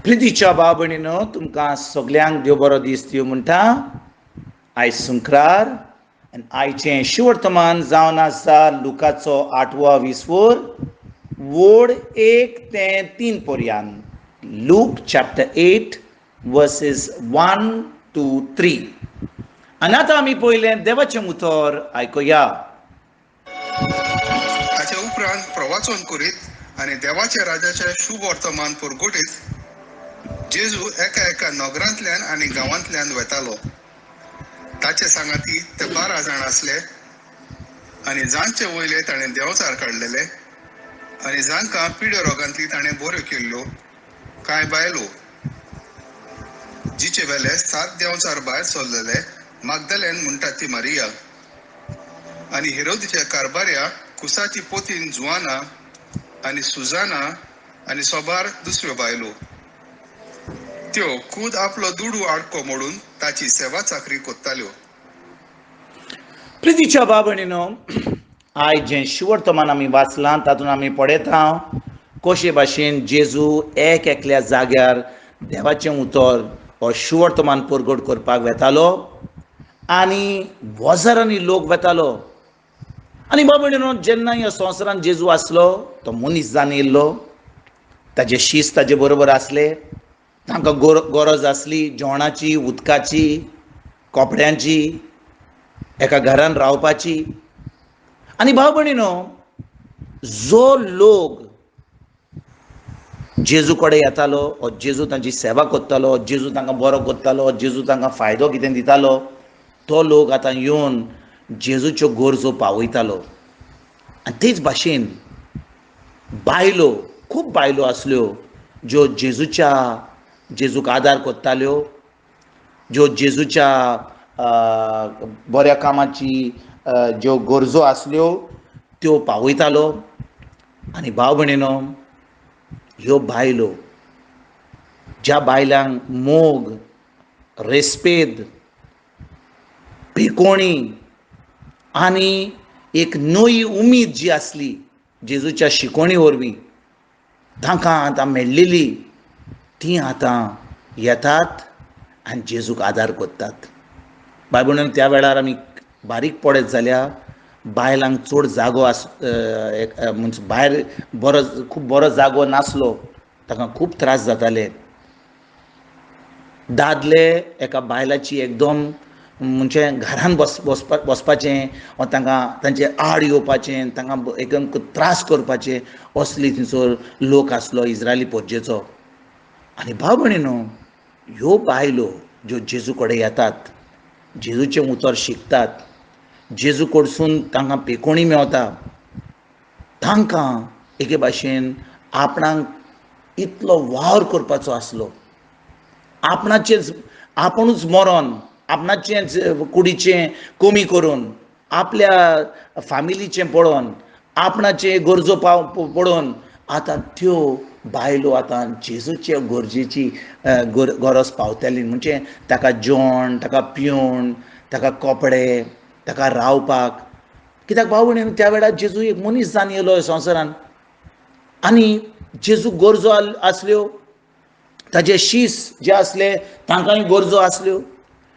प्रितीच्या भाव भयणीनो, तुमकां सगल्यांक देव बरो दीस दिवं म्हणटा. आयज सुंक्रार आनी आयचें शिवर्तमान जावन आसा लुकाचो आठवो विस्वोर वोड 1 ते 3 पर्यान. Luke chapter 8 verses 1 to 3. आनी आतां आमी पयलें देवाचें उतर आयकुया. ताचे उपरांत प्रवाचन करीत आनी देवाच्या राजाचे शुभ वर्तमान परगटीत जेजू एका एका नगरांतल्यान आनी गांवांतल्यान वेतालो. ताचे सांगाती ते 12 जाण आसले आनी जांचे वयले ताणें देंवचार काडलेले आनी जांकां पिड्यो रोगांतली ताणें बऱ्यो केल्ल्यो कांय बायलो जिचे वेले 7 देंवचार भायर सरलेले मागदलेन म्हणटा ती मारिया आनी हेरोदीच्या कारबाऱ्या कुसाची पोतीन जुआना आनी सुजाना आनी सोबार दुसऱ्यो बायलो. त्यो खूद आपलो दुडू आडको मोडून ताची सेवा चाकरी कोत्ताल्यो. प्रितीच्या भाव भयणीनो, आयज जें शिवर्तमान आमी वाचलां तातूंत आमी पळयता कशे भाशेन जेजू एक एकल्या जाग्यार देवाचें उतर हो शिवर्तमान परगट करपाक वेतालो आनी हजारांनी लोक वेतालो. आनी भाव भयणीनो, जेन्ना ह्या संवसारांत जेजू आसलो तो मनीस जावन येयल्लो, ताजे शीस ताजे बरोबर आसले, तांकां गरज आसली जेवणाची, उदकाची, कपड्यांची, एका घरान रावपाची. आनी भाव भयणीनो, जो लोक जेजू कडेन येतालो, जेजू तांची सेवा करतालो, जेजू तांकां बरो करतालो, जेजू तांकां फायदो कितें दितालो, तो लोक आतां येवन जेजूच्यो गरजो पावयतालो. आनी तेच भाशेन बायलो, खूब बायलो आसल्यो ज्यो जेजूक आदार करताल्यो, ज्यो जेजूच्या बऱ्या कामाची ज्यो गरजो आसल्यो त्यो पावयतालो. आनी भाव भयणीनो, ह्यो बायलो ज्या बायलांक मोग, रेस्पेद, पिकोणी आनी एक नवी उमेद जी आसली जेजूच्या शिकोवणी वरवीं तांकां आतां मेळ्ळेली, तीं आतां येतात आनी जेजूक आदार करतात. बाय भयणीनो, त्या वेळार आमी बारीक पळयत जाल्यार बायलांक चड जागो आस म्हणजे भायर बरो, खूब बरो जागो नासलो, तांकां खूब त्रास जाताले. दादले एका बायलाची एकदम म्हणजे घरान बसपाचें वा तांकां तांचे आड येवपाचें, तांकां एकदम त्रास करपाचें, असली थंयसर लोक आसलो इस्रायली पोरजेचो. आनी भाव भयणीनो, ह्यो बायलो ज्यो जेजू कडेन येतात, जेजूचें उतर शिकतात, जेजू कडसून तांकां पेकोणी मेवता, तांकां एके भाशेन आपणाक इतलो वावर करपाचो आसलो, आपणाचेच आपुणूच मरोन, आपणाचेंच कुडीचें कमी करून, आपल्या फामिलीचें पळोवन, आपणाचे गरजो पळोवन आतां त्यो बायलो आतां जेजूचे गरजेची गरज पावताली. म्हणजे ताका जेवण, ताका पिवण, ताका कपडे, ताका रावपाक. कित्याक भाव भयणीनो, त्या वेळार जेजू एक मनीस जावन येयलो संवसारान आनी जेजू गरजो आसल्यो, ताजे शीस जे आसले तांकांय गरजो आसल्यो.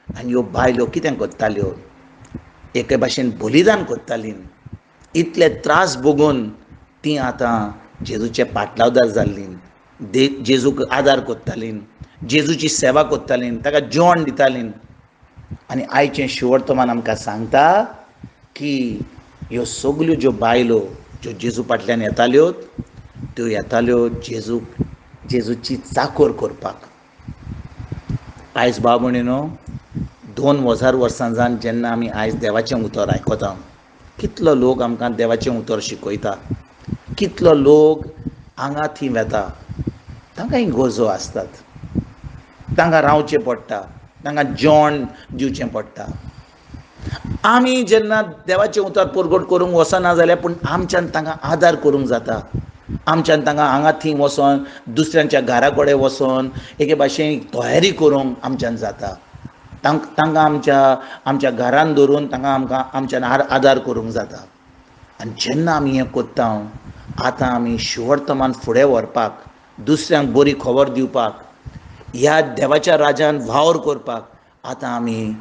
आनी ह्यो बायलो कितें करताल्यो, एके भाशेन बलिदान करतालीं. इतले त्रास भोगून तीं आतां जेजूचे पाटलावदार जाल्लीं, जेजूक आदार करतालीं, जेजूची सेवा करतालीं, ताका जेवण दितालीं. आनी आयचें शिवर्तमान आमकां सांगता की ह्यो सगल्यो ज्यो बायलो ज्यो जेजू फाटल्यान येताल्यो त्यो येताल्यो जेजूची चाकोर करपाक. आयज भाव भयणीनो, 2000 वर्सां जावन जेन्ना आमी आयज देवाचें उतर आयकता, कितलो लोक आमकां देवाचें उतर शिकयता, कितलो लोक हांगा थंय वेता, तांकांय गरजो आसतात, तांकां रावचें पडटा, तांकां जेवण दिवचें पडटा. आमी जेन्ना देवाचें उतर परगट करूंक वचना जाल्यार पूण आमच्यान तांकां आदार करूंक जाता, आमच्यान तांकां हांगा थंय वचोन दुसऱ्यांच्या घरा कडेन वचोन एके भाशेन तयारी करूंक आमच्यान जाता. तांकां आमच्या घरान धरून तांकां आमकां आमच्यान आदार करूंक जाता. आनी जेन्ना आमी हें करता, आतां आमी शिवर्तमान फुडें व्हरपाक, दुसऱ्यांक बरी खबर दिवपाक ह्या देवाच्या राजान वावर करपाक आतां आमी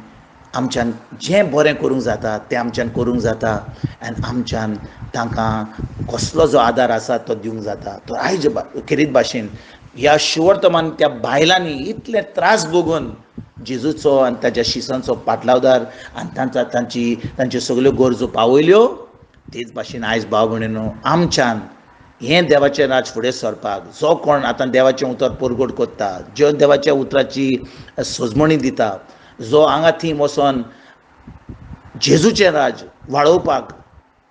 आमच्यान जें बरें करूंक जाता तें आमच्यान करूंक जाता आनी आमच्यान तांकां कसलो जो आदार आसा तो दिवंक जाता. तर आयज खेरीत भाशेन ह्या शुवर्तमान त्या बायलांनी इतले त्रास भोगून जेजूचो आनी ताच्या शिसांचो पाटलावदार आनी तांचा तांची तांच्यो सगल्यो गरजो पावयल्यो. तेच भाशेन आयज भाव भयणीनो आमच्यान हें देवाचें राज फुडें सरपाक जो कोण आतां देवाचें उतर परगट करता, जो देवाच्या उतराची सजमणी दिता, जो हांगा थंय वचोन जेजूचें राज वाडोवपाक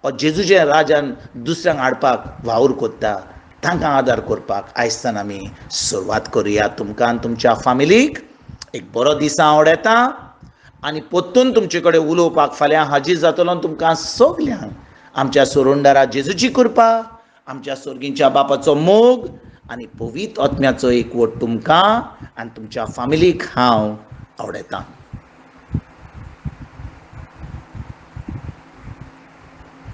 वा जेजूचें राजान दुसऱ्यांक हाडपाक वावर करता, तांकां आदार करपाक आयजच्यान आमी सुरवात करुया. तुमकां आनी तुमच्या फामिलीक एक बरो दीस आवडटा आनी परतून तुमचे कडेन उलोवपाक फाल्यां हाजीर जातलो. तुमकां सगल्यांक आमच्या सोरुंडारा जेजूची कृपा, आमच्या सोर्गींच्या बापाचो मोग आनी पवित्र आत्म्याचो एकवट तुमकां आनी तुमच्या फामिलीक हांव आवडयतां.